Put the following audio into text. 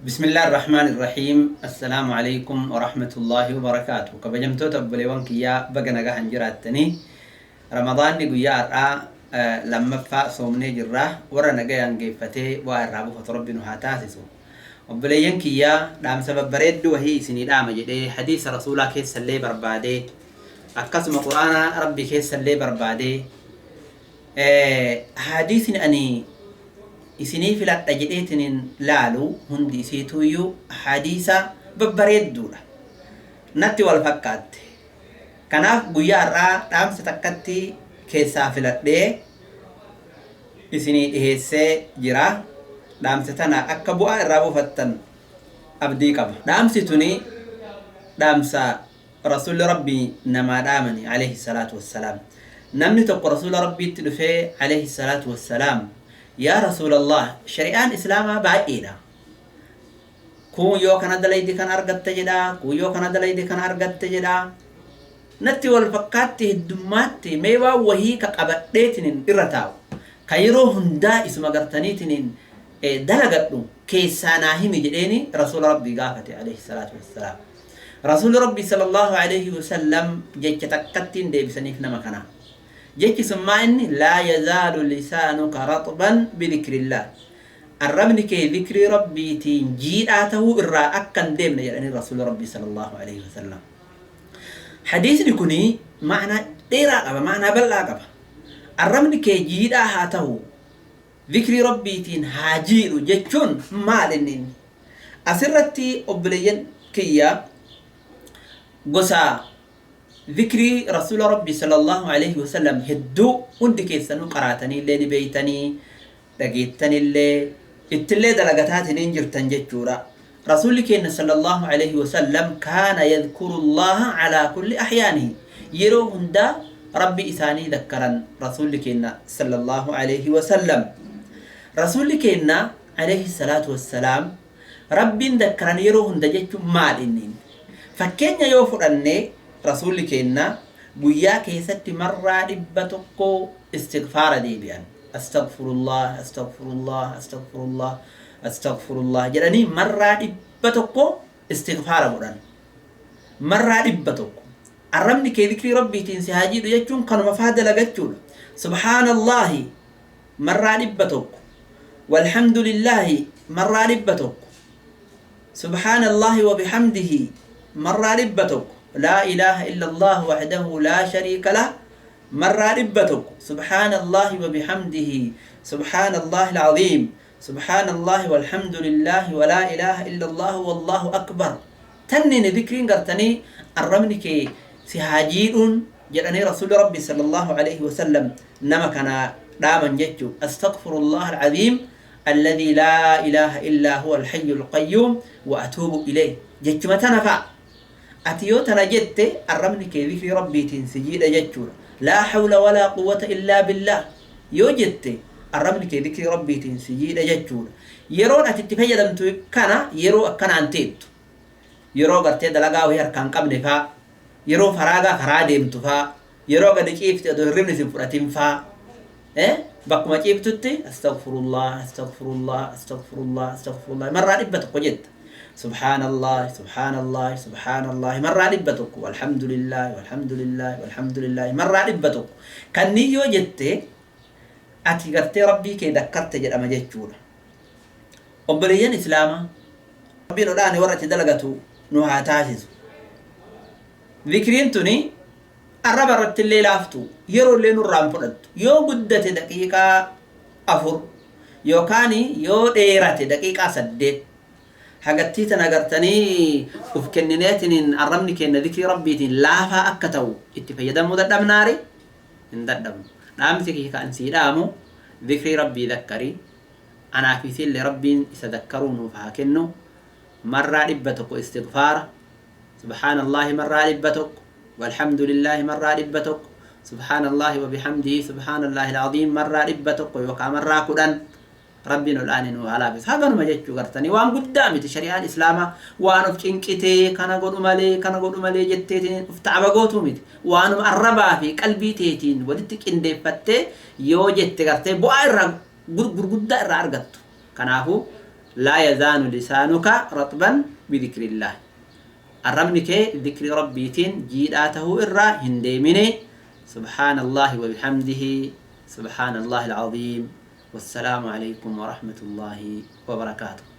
بسم الله الرحمن الرحيم. السلام عليكم ورحمة الله وبركاته. كبجمتوتا obboleewwan kiyyaa, baga nagahan jiraattanii. Ramadaanni guyyaa har'aa lammaffaa soomnee jirra. Warra nagayaan geeffatee waa irraa buufatu Rabbi nu haa taasisu. Obboleeyyan kiyyaa, dhaamsa babbareedduu wahii isinii dhaama jedhee hadiisa rasuulaa keessallee barbaadee, akkasuma quraana Rabbi keessallee barbaadee, hadiisni ani isinii filadha jedheetiniin laalu hundi isiituyyuu hadiisa babbareedduudha natti wal fakkaatte. Kanaaf guyyaa har'aa dhaamsa takkatti keessaa filadhee isinii dhiheessee jira. Dhaamsa tana akka bu'aa irraa buufattan abdii qaba. Dhaamsi tuni dhaamsa rasuulli Rabbii namaa dhaamani alayhi salaatu wassalaam. Namni tokko rasuula Rabbiitti dhufee alayhi salaatu wassalaam, "Yaa rasuulallah, shari'aan islaamaa baay'eedha. Kun yoo kana dalaydi kana argatta jedha, kun yoo kana dalaydi kana argatta jedha. Natti wal fakkaatti, heddummaatti. Mee waan wahii ka qabadheetinin irra taa'u, ka yeroo hundaa isuma gartaniitinin dalagadhu keessaa naa himi," jedheeni rasuula Rabbii gaafate alayhi salaatu wassalaam. Rasuulli Rabbii sallallahu alayhi wasallam jecha takkattiin deebisaniif nama kana. Jechi sun maa inni? "لا يزال لسانك رطبا بذكر الله." Arrabni kee dhikrii Rabbiitiin jiidhaa tahuu irraa akka hin deemne jedhanii rasuulli Rabbii sallallahu alayhi wasallam. Hadiisni kuni ma'anaa dheeraa qaba, ma'anaa bal'aa qaba. Arrabni kee jiidhaa haa ta'u, dhikrii Rabbiitiin haa jiidhu jechuun maal inni? Asirratti obboleeyyan kiyya, gosa dhikrii rasuula Rabbii sallallahu alayhi wasallam hedduu hundi keessanuu qaraatanii illee ni beeytanii, dhageettanillee, ittillee dalagataatiniin jirtan jechuudha. Rasuulli keenya sallallahu alayhi wasallam كان يذكر الله على كل أحيانه. Yeroo hundaa Rabbi isaanii dakkaran rasuulli keenya sallallahu alayhi wasallam. Rasuulli keenya alayhi salaatu wassalaam Rabbiin dakkaran yeroo hunda jechuun maal inni? Fakkeenya yoo fudhanne, rasuulli keenya guyyaa keessatti marraa 100 istigfaara deebi'an. "أستغفر الله، أستغفر الله، أستغفر الله، أستغفر الله" jedhanii marraa 100 istigfaara godhan. Marraa 100. Arrabni kee dhikrii Rabbiitiin si haa jiidhu jechuun kanuma faa dalagachuudha. سبحان الله marraa 100. والحمد لله marraa 100. سبحان الله وبحمده marraa 100. لا إله إلا الله وحده لا شريك له marraa 100. سبحان الله وبحمده، سبحان الله العظيم، سبحان الله والحمد لله ولا إله إلا الله والله أكبر. Tanneen dhikriin gartanii arrabni kee si haa jiidhuun jedhanii rasuulli Rabbi sallallahu alaihi wasallam nama kana dhaaman jechuu. أستغفر الله العظيم الذي لا إله إلا هو الحي القيوم وأتوب إليه jechuma tana fa'a. Ati yoo tana jette arrabni kee dhikrii Rabbiitiin si jiidha jechuudha. لا حول ولا قوة إلا بالله yoo jette arrabni kee dhikrii Rabbiitiin si jiidha jechuudha. Yeroon ati itti fayyadamtu kana yeroo akkanaan teettu, yeroo gartee dalagaa wahii harkaan qabne faa, yeroo faraagaa karaa deemtu faa, yeroo gadi ciifte odoo hirribni sin fudhatin faa, bakkuma ciiftutti "أستغفر الله، أستغفر الله، أستغفر الله، أستغفر الله" marraa 100 jetta. "سبحان الله، سبحان الله، سبحان الله" marraa 100. "والحمد لله، والحمد لله، والحمد لله" marraa 100. Kanniin yoo jette ati gartee Rabbii kee dakkarte jedhama jechuudha. Obboleeyyan islaamaa, Rabbiin odhaane warra itti dalagatu nu haa taasisu. Zikriin tuni arraba irratti illee laaftu, yeroo illee nurraan fudhattu. Yoo guddate daqiiqaa 4 yookaan yoo dheerate daqiiqaa 8. Hagattii tana gartanii uf kennineetiniin arrabni keenya zikrii Rabbiitiin laafaa akka ta'u itti fayyadamuu dadhabnaare? Hin dadhabnu. Dhaamsi kiyya kan sii dhaamu, zikrii Rabbii dakkarii. Anaa fi isillee Rabbiin isa dakkaruu nuuf haa kennu. Marraa 100 istigfaara, "سبحان الله" marraa 100, "والحمد لله" marraa 100, "سبحان الله وبحمده، سبحان الله العظيم" marraa 100 yookaan marraa 10. Rabbiin ol aane nu haa laafisu. Haganuma jechuu gartanii waan guddaa miti. Shari'aan islaamaa waan of cinqitee kana godhu malee, kana godhu malee jetteetiin uf ta'aba gootuu miti. Waanuma arrabaa fi qalbii teetiin walitti qindeeffattee yoo jette gartee bu'aa irraa gurguddaa irraa argattu. Kanaafuu Laa yazaalu lisaanuka raxban bidikrillaah, arrabni kee dikri Rabbiitiin jiidhaa tahuu irraa hin deemine. Subhaana Allaahi wabihamdihi, subhaana Allaahi alcaziim. Wassalaamu alaykum warahmatullaahi wabarakaatuh.